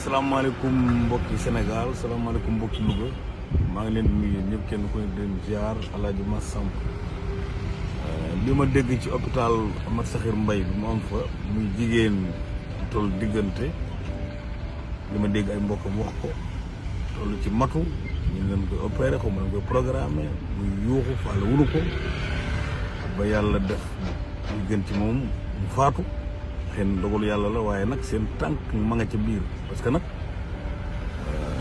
salaamaaleykum mbokki Sénégal salaamaaleykum mbokki Louga maa ngi leen di nuyu ñëpp kenn ku ne di leen ziar El Hadj Massamb li ma dégg ci hôpital Amath Sakhir Mbaye bi mu am fa muy jigéen toll diggante li ma dégg ay mbokkam wax ko toll ci matu ñu leen koy opéré ko mu leen koy programmé muy yuuxu faale wunu ko ba yàlla def muy gën ci moom mu faatu. xen dogal yàlla la waaye nag seen tànk ma nga ca biir parce que nag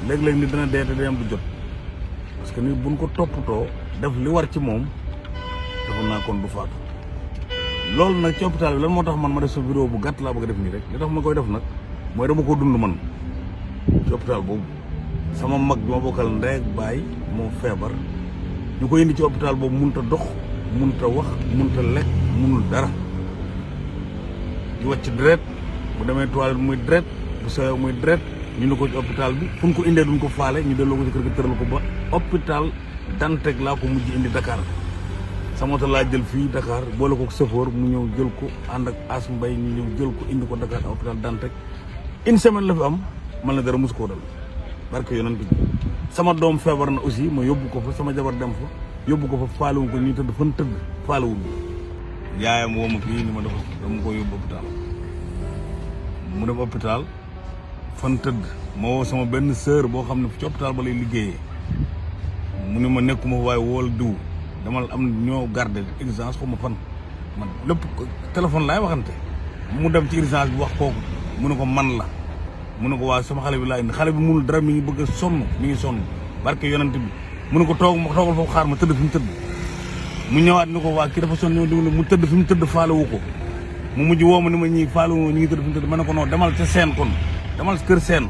léeg-léeg ni dina dee te day am du jot parce que nit buñ ko toppatoo def li war ci moom dafa naa kon du faatu loolu nag ci hôpital bi lan moo tax man ma def sa vidéo bu gàtt laa bëgg a def nii rek li tax ma koy def nag mooy dama ko dund man ci hôpital boobu sama mag bi ma bokkal ndey ak baay moo feebar ñu ko indi ci hôpital boobu mënut a dox mënut a wax mënut a lekk mënul dara di wàcc deret bu demee toilette muy deret bu sewee muy deret ñu ne ko ci hôpital bi fu ñu ko indee duñ ko faale ñu delloo ko ci kër ga tëral ko ba hôpital Dantec laa ko mujj indi Dakar sama moto laa jël fii Dakar boole ko chauffeur mu ñëw jël ko ànd ak As Mbay ñu ñëw jël ko indi ko Dakar hôpital Dantec une semaine la fi am man la dara mosu koo dal barke yonent bi sama doom feebar na aussi ma yóbbu ko fa sama jabar dem fa yóbbu ko fa faalewu ko ñuy tëdd fan tëdd faalewul yaayam woo ma fii ni ma dafa dama ko yóbbu hôpital mu dem hôpital fan tëdd ma woo sama benn sœur boo xam ne ci hôpital ba lay liggéeyee mu ne ma nekkuma waaye wool diw dama am ñoo garder urgence xaw ma fan man lépp téléphone laay waxante mu dem ci urgence bi wax kooku mu ne ko man la mu ne ko waa sama xale bi laa indi xale bi munul dara mi ngi bëgg a sonn mi ngi sonn barke yonent bi mu ne ko toogal foofu xaar ma tëdd fi mu tëdd mu ñëwaat ni ko waa kii dafa sonn ñëw dimbali mu tëdd fi mu tëdd faale wu ko mu mujj woo ma ni ma ñii faale wu ñu ngi tëdd fi mu tëdd ma ne ko non demal ca seen kon demal kër seen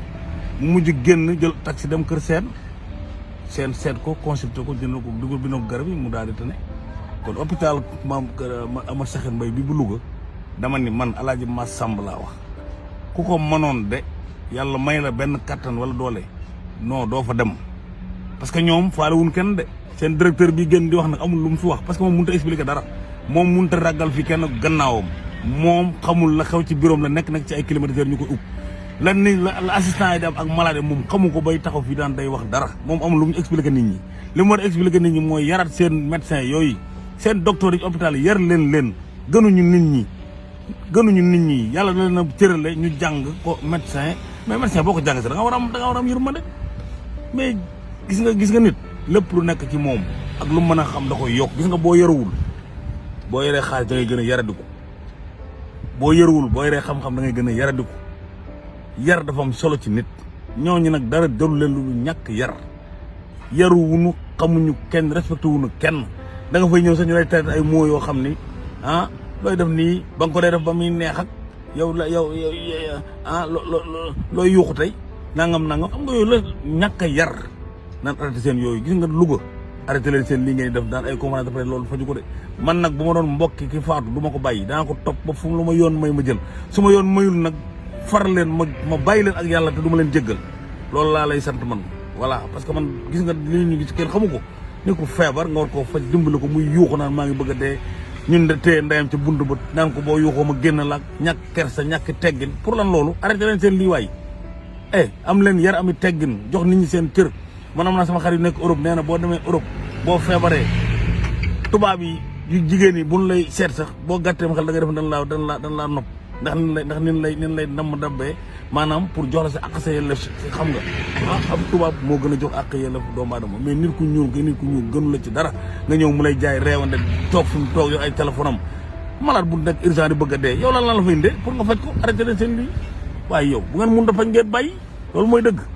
mu mujj génn jël taxi dem kër seen seet ko consulté ko jënd ko dugal bi ko garab yi mu daal di tane kon hôpital maam Amath Sakhir Mbaye bi bu Louga dama ni man El Hadj Massamb laa wax ku ko mënoon de yàlla may la benn kattan wala doole non doo fa dem parce que ñoom faale wuñ kenn de. seen directeur bi gën di wax nag amul lu mu fi wax parce que moom mënut a expliquer dara moom mënut a ragal fi kenn gannaawam moom xamul la xew ci bureau la nekk ci ay climatiseurs ñu koy ub lan ni la assistant yi di am ak malade moom xamu ko bay taxaw fii daan day wax dara moom amul lu mu expliquer nit ñi li mu war a expliquer nit ñi mooy yarat seen médecin yooyu seen docteur yi hôpital yi yar leen gënuñu nit ñi yàlla da leen a cërale ñu jàng ko médecin mais médecin boo ko jàng si da nga war a am yërmande mais gis nga nit lépp lu nekk ci moom ak lu mën a xam da koy yokk gis nga boo yaruwul boo yoree xaalis da ngay gën a yaradiku boo yaruwul boo yoree xam-xam da ngay gën a yaradiku yar dafa am solo ci nit ñooñu nag dara jarul leen lu ñàkk yar yaruwunu xamuñu kenn respecté wuñu kenn da nga fay ñëw sax ñu lay traité ay mots yoo xam ni looy def nii ba nga ko dee def ba muy neex ak yow looy yuuxu tey nangam xam nga yooyu la ñàkk a yar naan arrêté seen yooyu gis nga Louga arrêté leen seen lii ngeen def daan ay conférence après loolu faju ko de man nag bu ma doon mbokki ki faatu du ma ko bàyyi danaa ko topp ba fu lu ma yoon may ma jël su ma yoon mayul nag far leen ma bàyyi leen ak yàlla te du ma leen jéggal loolu laa lay sant man voilà parce que man gis nga li ñu gis kenn xamu ko ni ko feebar nga war koo faj dimbali ko muy yuuxu naan maa ngi bëgg a dee ñun de téye ndeyam ca bunt ba naan ko boo yuuxoo ma génn la ñàkk kersa ñàkk teggin pour lan loolu arrêté leen seen lii waay am leen yar ami teggin jox nit ñi seen cër man am naa sama xarit yu nekk Europe nee na boo demee Europe boo feebaree tubaab yi yu jigéen yi buñ lay seet sax boo gàttee ma xel da nga def dan laa nopp ndax nin lay namm dabbee maanaam pour jox la sa àq sa yelleef xam nga am tubaab moo gën a jox àq yelleef doomu aadama mais nit ku ñuul gënu la ci dara nga ñëw mu lay jaay reewande toog fi mu toog yow ay téléphone am malade bu nekk urgent di bëgg a dee yow lan la fa indee pour nga faj ko arrêté leen seen lii waaye yow bu ngeen mun a faj ngeen bàyyi loolu mooy dëgg